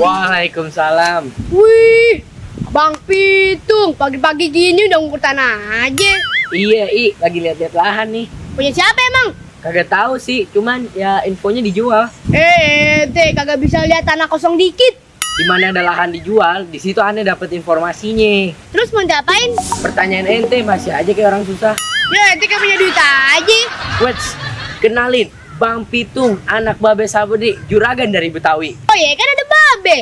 Waalaikumsalam. Wih, Bang Pitung, pagi-pagi gini udah ngikutan aja. Iya, lagi lihat-lihat lahan nih. Punya siapa emang? Kagak tahu sih, cuman ya infonya dijual. Kagak bisa lihat tanah kosong dikit. Di mana ada lahan dijual, di situ aneh dapat informasinya. Terus mau diapain? Pertanyaan ente masih aja kayak orang susah. Ya, ente kan punya duit aja. Wets, kenalin Bang Pitung, anak Babe Sabedi, juragan dari Betawi. Oh iya, kan ada babe.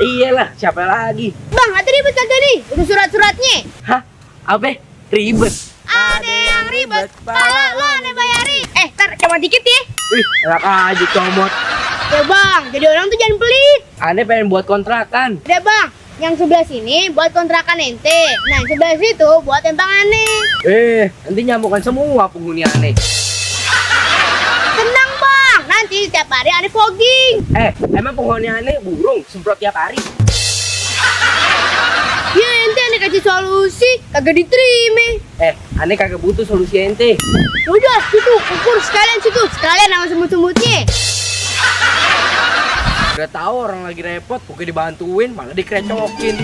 Iyalah, siapa lagi? Bang, hati ribet kagak nih? Urus surat-suratnya. Hah? Apa? Ribet? Ada yang ribet, pala lo aneh bayarin. Tar, cuma dikit ya. Wih, enak aja comot. Ya bang, jadi orang tuh jangan pelit. Aneh pengen buat kontrakan. Udah bang, yang sebelah sini buat kontrakan ente. Nah, yang sebelah situ buat empang aneh. Nanti nyamukan semua penghuni aneh. Tenang bang, nanti setiap hari aneh fogging. Emang penghuni aneh burung semprot tiap hari? Ya ente aneh kasih solusi, kagak diterima. Aneh kagak butuh solusi ente. Udah, situ, ukur sekalian situ. Sekalian sama semut-semutnya. Udah tahu orang lagi repot, pokoknya dibantuin malah dikerecokin.